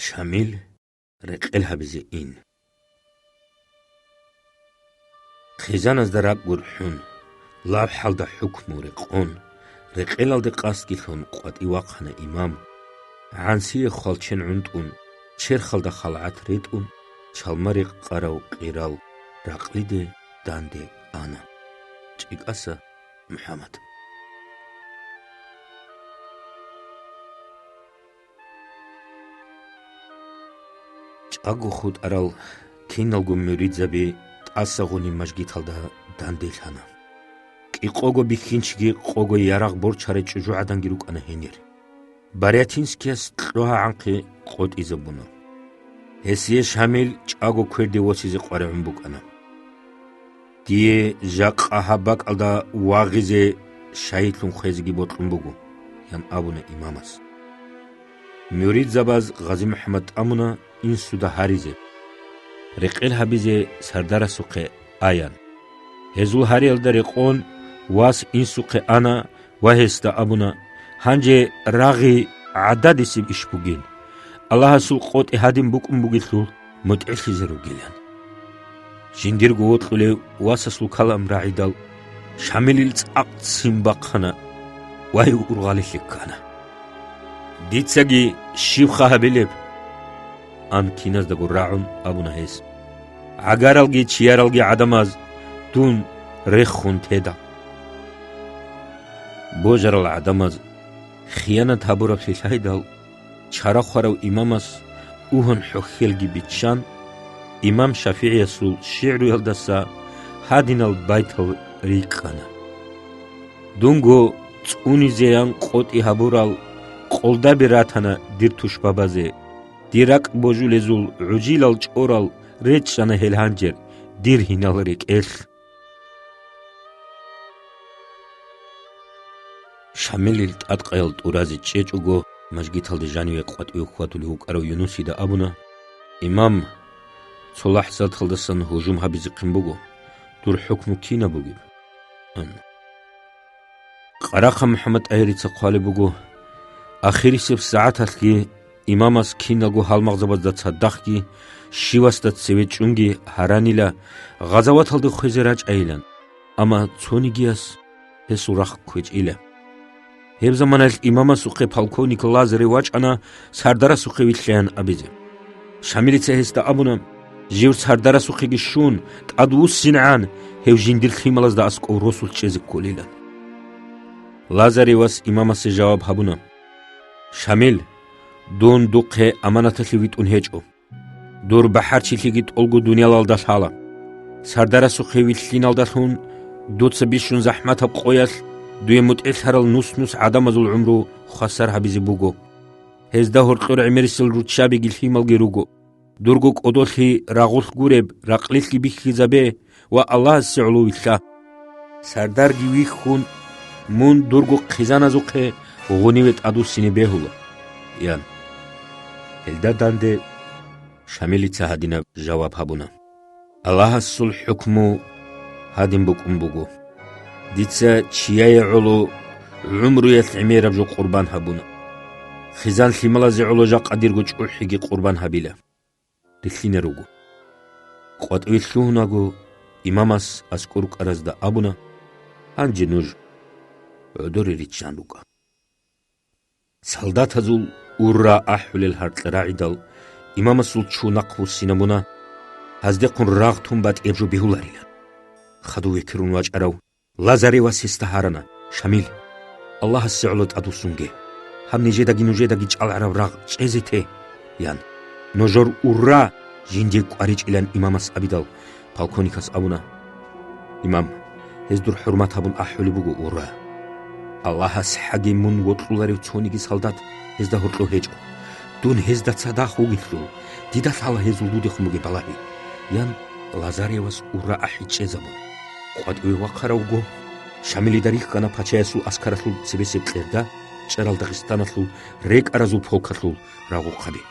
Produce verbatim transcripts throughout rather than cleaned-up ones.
Шамил рекъел гьабизе ин. Хъизаназда ракӀ гурхӀун, лавхӀалда хӀукму рекъон, рекъелалде къасдги лъун къватӀив вахъана имам, гӀансие хвалчен гӀунтӀун, черхалда халгӀат ретӀун, чалма рекъарав къирал ракълиде данде ана. ЧӀикӀаса МухӀаммад. ЧӀаго хутӀарал киналго муридзаби тӀаса гъуниб мажгиталда данделъана. КӀикъого бихьинчиги къого ярагъ борчарай чӀужугӀаданги рукӀана гьенир. Барятинскияс кьогьагӀанхъе къотӀизабуна. Гьесие Шамил чӀаго кверде восизе къваригӀун букӀана. «Дие жакъа гьаб бакӀалда вагъизе шагьидлъун хвезеги бокьун буго», – ян абуна имамас. Муридзабаз ГъазимухӀаммад тӀамуна инсуда гьаризе. Рекъел гьабизе сардарасухъе аян. Гьезул гьариялда рекъон вас инсухъе ана ва гьесда абуна: «Гьанже рагъи гӀададисеб иш бугин. Аллагьасул къотӀи гьадин букӀун бугелъул, мутӀигӀлъизе ругилан». Жиндирго вокьулев васасул калам рагӀидал, Шамилил цӀакъ ццин бахъана ва гьев ургъалилъе ккана. «Дицаги щибха гьабилеб?» – ан киназдаго рагӀун абуна гьес. «ГӀагаралги чияралги гӀадамаз дун рехун теда». Божарал гӀадамаз хиянат гьабураблъи лъайдал, чара хварав имамас угьун-хӀухьелги биччан, имам ШафигӀиясул шигӀруялдаса гьадинал байтал рикӀкӀана: «Дунго цӀунизеян къотӀи гьабурал къолдаби ратана дир тушбабазе, дир ракӀ божулезул гӀужилал чӀорал речӀчӀана гьел гьанжер дир гьинал рекӀелъ». Шамилил тӀадкъаял тӀуразе чӀечӀого, мажгиталде жаниве къватӀиве хьвадулев вукӀарав Юнусида абуна: «Имам, цо лахӀзаталдасан гьужум гьабизехъин буго, дур хӀукму кинаб бугеб?» – ан. Къарахъа МухӀаммад-ТӀагьирица хъвалеб буго: «Ахирисеб сагӀаталъги имамас киналго гьалмагъзабазда цадахъги, щивасда цеве чӀунги гьаранила, гъазаваталде хвезе рачӀайилан, амма цонигияс гьесул рахъ кквечӀила». Гьеб заманалъ имамасухъе полковник Лазарев вачӀана сардарасухъе вилълъаян абизе. Шамилица гьесда абуна: «Жив сардарасухъеги щун, тӀадвуссинегӀан, гьев жиндир лъималазда аскӀов росулъ чӀезе кколилан». Лазаревас имамасе жаваб гьабуна: «Шамил, дун духъе аманаталъе витӀун гьечӀо. Дур бахӀарчилъиги тӀолго дуниялалда лъала. Сардарасухъе вилълъиналдалъун дуца бищун захӀматаб къоялъ дуе мутӀигӀлъарал нус-нус гӀадамазул гӀумру хвасар гьабизе буго. Гьезда гьоркьор гӀемерисел руччабиги лъималги руго. Дурго кӀодолъи рагъулъ гуреб ракълилъги бихьизабе ва Аллагьасе гӀоло вилълъа. Сардарги вихьун, мун дурго хъизаназухъе гъуниве тӀадвуссине бегьула», – ян. Гьелда данде Шамилица гьадинаб жаваб гьабуна: «Аллагьасул хӀукму гьадин букӀун буго. Дица чияе гӀоло гӀумруялъ гӀемераб жо къурбан гьабуна. Хъизан-лъималазе гӀоло жакъа дирго чӀухӀиги къурбан гьабила. Рилълъине руго». КъватӀиве лъугьунаго, имамас аскӀор рукӀаразда абуна: «Гьанже нуж гӀодоре риччан рукӀа». Солдатазул урра ахӀулел гьаркьа рагӀидал, имамасул чу нахъвуссинабуна, гьаздехъун рагъ тун батӀияб жо бегьуларилан. Хадув векерун вачӀарав Лазаревас гьесда гьарана: «Шамил, Аллагьасе гӀоло тӀадвуссунге. Гьаб нижедаги нужедаги чӀалгӀараб рагъ чӀезе те», – ян. «Нужер урра жинде кӀваричӀилан», – имамас абидал, полковникас абуна: «Имам, гьез дур хӀурмат гьабун ахӀулеб буго урра. Аллагьас хӀаги мун вокьуларев цониги солдат гьезда гьоркьов гьечӀо. Дун гьезда цадахъ вугелъул, дида лъала гьезул дудехун бугеб балагьи», – ян Лазаревас урра ахӀи чӀезабун. КъватӀиве вахъаравго, Шамилида рихьана пачаясул аскаралъул цебесеб кьерда, чӀарал Дагъистаналъул рекӀаразул полкалъул рагъухъаби.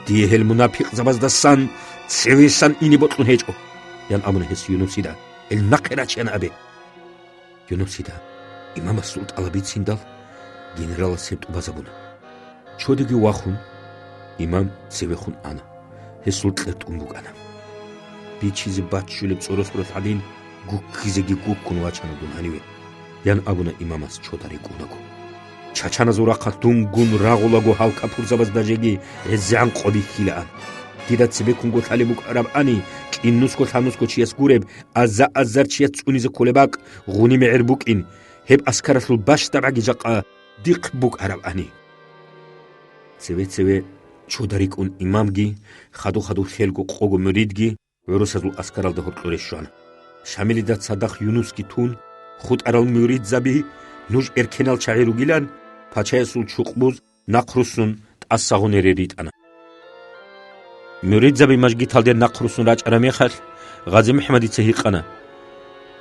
«Дие гьел мунапикъзабаздасан цевесан ине бокьун гьечӀо», – ян абуна гьес Юнусида. «Гьел нахъе рачеян абе». Юнусида имамасул тӀалаб бициндал, генералас гьеб тӀубазабуна. Чодиги вахун, Имам цевехун ана. Гьесул кьертӀун букӀана. Бичизе баччулеб цӀоросролъ гӀадин, гуккизеги гуккун вачана дун гьаниве, ян абуна имамас чода рекӀунаго. Чачаназул рахъалъ дунгун рагъулаго гьал капурзабазда жеги гӀезегӀан къо бихьилаан. Дида цебеккунго лъалеб букӀараб ани, кӀинусго-лъанусго чияс гуреб, аза-азар чияс цӀунизе кколеб бакӀ гъуниб мегӀер букӀин, гьеб аскаралъул бащдабгӀаги жакъа дихъ букӀараб ани. Цеве-цеве чода рикӀкӀун имамги, хадув-хадув лъелго къого муридги гӀурусазул аскаралда гьоркьоре щвана. Шамилида цадахъ Юнусги тун, хутӀарал муридзаби, нуж эркенал чагӀи ругилан, пачаясул чукъбуз нахъруссун тӀаса гъунере ритӀана. Муридзаби мажгиталде нахъруссун рачӀараб мехалъ, Гъази МухӀамадица гьикъана: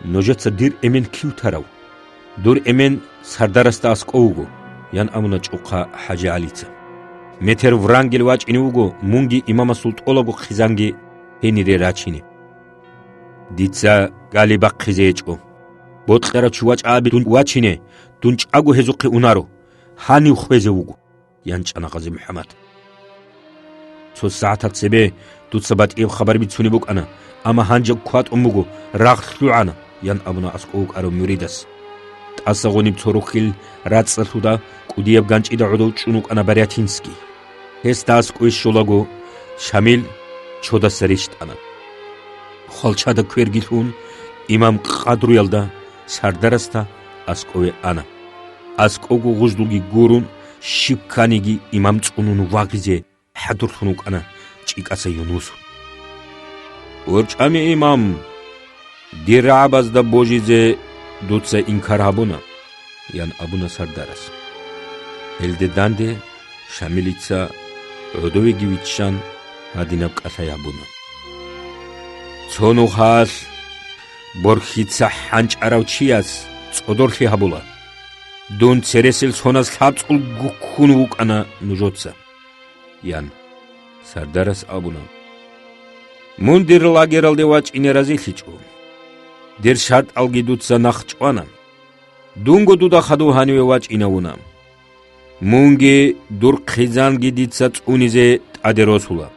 «Нужеца дир эмен кив тарав?» «Дур эмен сардарасда аскӀов вуго», – ян абуна чӀухъа ХӀажи ГӀалица. «Метер врангел вачӀине вуго мунги имамасул тӀолаго хъизанги гьенире рачине». «Дица гали бахъизе гьечӀо. Бокьарав чи вачӀа абе дун вачине, дун чӀаго гьезухъе унаро. Гьанив хвезе вуго», – ян чӀана Гъази МухӀамад. «Цо сагӀаталъ цебе дуца батӀияб хабар бицунеб букӀана, амма гьанже кватӀун буго, рагъ лъугӀана», – ян абуна аскӀов вукӀарав муридас. ТӀаса гъуниб цо рухьил рацӀцӀалъуда кӀудияб ганчӀида гӀодов чӀун вукӀана Барятинский. Гьесда аскӀове щолаго, Шамил чодаса рещтӀана. Хвалчада кверги лъун, имам къадруялда сардарасда аскӀове ана. АскӀовго гъуждулги гурун, щиб кканиги имам цӀунун вагъизе хӀадурлъун вукӀана ЧӀикӀаса Юнус. «ВорчӀами имам, дир рагӀабазда божизе дуца инкар гьабуна», – ян абуна сардарас. Гьелде данде Шамилица гӀодовеги виччан гьадинаб кӀалъай гьабуна: «Цо нухалъ борхьица хӀанчӀарав чияс цӀодорлъи гьабула. Дун цересел соназ лъабцӀул гуккун вукӀана нужеца», – ян. Сардарас абуна: «Мун дир лагералде вачӀине разилъичӀо. Дир шартӀалги дуца нахъ чӀвана. Дунго дуда хадув гьаниве вачӀинавуна. Мунги дур хъизанги дица цӀунизе тӀаде росула.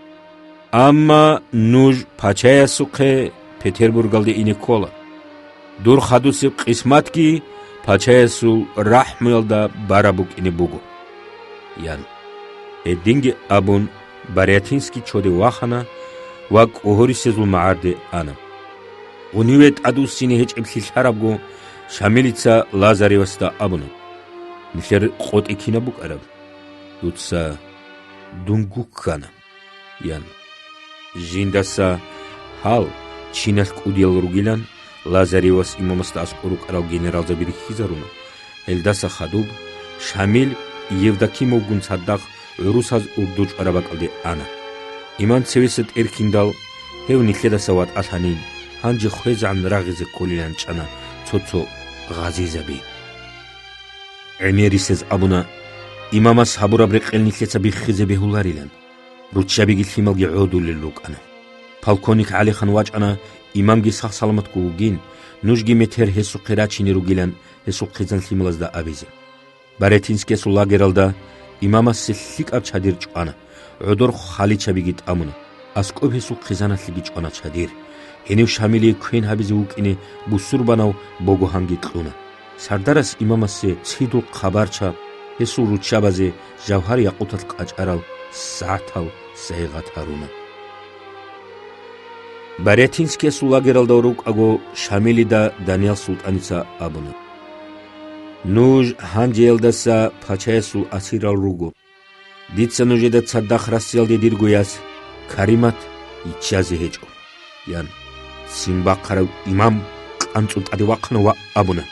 Амма нуж пачаясухъе Петербургалде ине ккола. Дур хадусеб къисматги пачаясул рахӀмуялда бараб букӀине буго», – ян. Гьединги абун, Барятинский чоде вахана ва КӀугьурисезул магӀарде ана. Гъуниве тӀадвуссине гьечӀеблъи лъарабго, Шамилица Лазаревасда абуна: «Нилъер къотӀи кинаб букӀараб? Дуца дун гуккана», – ян. Жиндаса гьал, чиналъ кӀудиял ругилан, Лазаревас имамасда аскӀор рукӀарал генералзаби рихьизаруна. Гьелдаса хадуб Шамил Евдокимовгун цадахъ гӀурусаз урду чӀвараб бакӀалде ана. Имам цевеса тӀерхьиндал, гьев нилъедаса ватӀалъанин, гьанже хвезегӀан рагъизе кколилан чӀана цо-цо гъазизаби. ГӀемерисез абуна, имамас гьабураб рекъел нилъеца биххизе бегьуларилан. Руччабиги лъималги гӀодулел рукӀана. Полковник ГӀалихан вачӀана, имамги сах-саламатго вугин, нужги метер гьесухъе рачине ругилан гьесул хъизан лъималазда абизе. Барятинскиясул лагералда имамасе лъикӀаб чадир чӀвана, гӀодор халичабиги тӀамуна, аскӀоб гьесул хъизаналъеги чӀвана чадир. Гьенив Шамилие квен гьабизе вукӀине бусурбанав богогьанги кьуна. Сардарас имамасе цидул хъабарчаб, гьесул руччабазе жавгьар-якъуталъ къачӀарал сагӀатал сайигъат гьаруна. Барятинскиясул лагералда рукӀаго Шамилида Даниял султӀаница абуна: «Нуж гьанжеялдаса пачаясул асирал руго. Дица нужеда цадахъ Россиялде дирго яс Каримат йиччазе гьечӀо», – ян. Ццин бахъарав имам къанцӀун тӀаде вахъана ва абуна: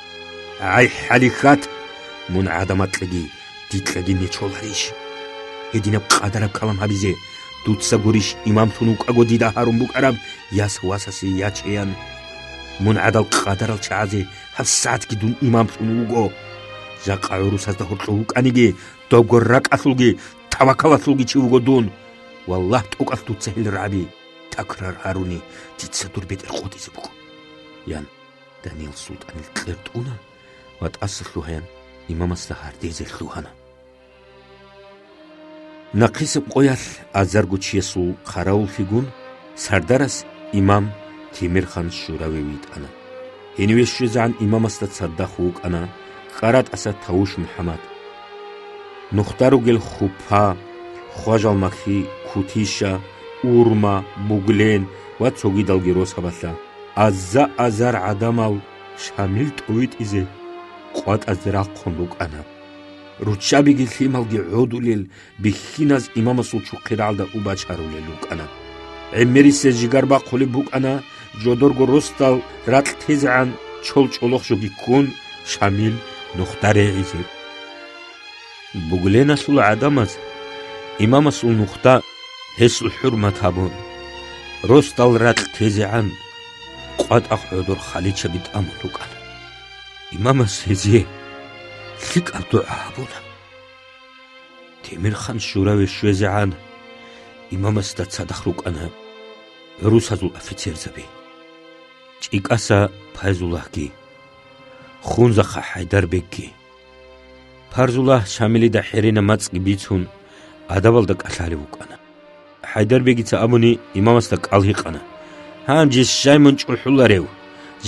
«ГӀай, хӀалихьат! Мун гӀадамакьаги дикьаги нечоларищ? Гьединаб къадараб калам гьабизе, дуца гурищ имамлъун вукӀаго дида гьарун букӀараб яс васасе ячеян? Мун гӀадал къадарал чагӀазе гьабсагӀатги дун имамлъун вуго. Жакъа гӀурусазда гьоркьов вукӀаниги, добго ракӀалъулги тавакалалъулги чи вуго дун. Валлагь, тӀокӀалъ дуца гьел рагӀаби такрар гьаруни, дица дур бетӀер къотӀизе буго», – ян. Даниял султӀанил кьер тӀуна ва тӀаса лъугьаян имамасда гьардезе лъугьана. Нахъисеб къоялъ азарго чиясул хъаравуллъигун сардарас имам Темирхан Шураве витӀана. Гьениве щвезегӀан имамасда цадахъ вукӀана КӀаратӀаса Тавуш МухӀаммад. Нухда ругел Хупа, Хважалмахьи, Кутиша, Урма, Буглен ва цогидалги росабалъа аза-азар гӀадамал Шамил тӀовитӀизе къватӀазе рахъун рукӀана. Руччабиги лъималги гӀодулел, бихьиназ имамасул чухъи рагӀалда убачарулел рукӀана. ГӀемерисез жигар бахъулеб букӀана жодорго росдал ракь тезегӀан чол-чӀолохъ жоги ккун Шамил нухда регӀизе. Бугленалъул гӀадамаз имамасул нухда гьесул хӀурмат гьабун, росдал ракь тезегӀан къватӀахъ гӀодор халичаби тӀамун рукӀана. Имамас гьезие лъикӀаб дугӀа гьабуна. Темирхан Шураве щвезегӀан имамасда цадахъ рукӀана гӀурусазул офицерзаби: ЧӀикӀаса Пайзуллагьги, Хунзахъа ХӀайдарбегги. Парзуллагь Шамилида хӀеренаб мацӀги бицун, адабалда кӀалъалев вукӀана. ХӀайдарбегица абуни имамасда кӀал гьикъана: «Гьанже щай мун чӀухӀуларев?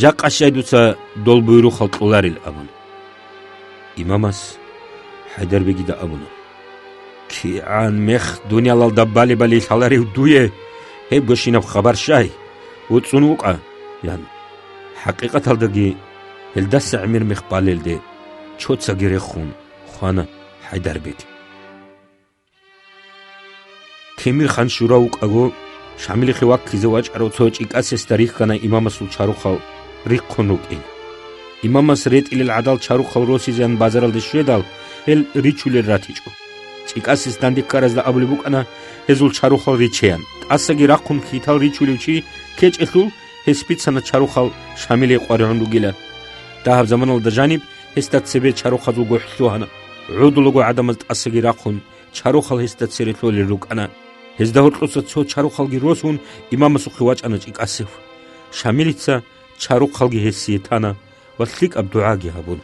Жакъа щай дуца дол буйрухъал кьоларел?» – абун. Имамас ХӀайдарбегида абуна: «КигӀан мех дуниялалда балебали лъаларев дуе, гьебгощинаб хабар щай? ВуцӀцӀун вукӀа», – ян. ХӀакъикъаталдаги, гьелдаса гӀемер мех балелде чоцаги рехун хвана ХӀайдарбег. Темирхан Шурав вукӀаго, Шамилихъе ваккизе вачӀарав цо чӀикӀасесда рихьана имамасул чарухъал рихъун рукӀин. Имамас ретӀилел гӀадал чарухъал росизеян базаралде щведал, гьел ричулел ратичӀо. ЧӀикӀасес данде ккаразда абулеб букӀана гьезул чарухъал ричеян. ТӀасаги рахъун хьитал ричулев чи ккечӀелъул, гьес бицана чарухъал Шамилие къваригӀун ругила. Дагьаб заманалда жаниб гьесда цебе чарухъазул гохӀ лъугьана. ГӀодулаго гӀадамаз тӀасаги рахъун, чарухъал гьесда цере лъолел рукӀана. Гьезда гьоркьоса цо чарухъалги росун, имамасухъе вачӀана чӀикӀасев. Шамилица чарухъалги гьесие тана ва лъикӀаб дугӀаги гьабун.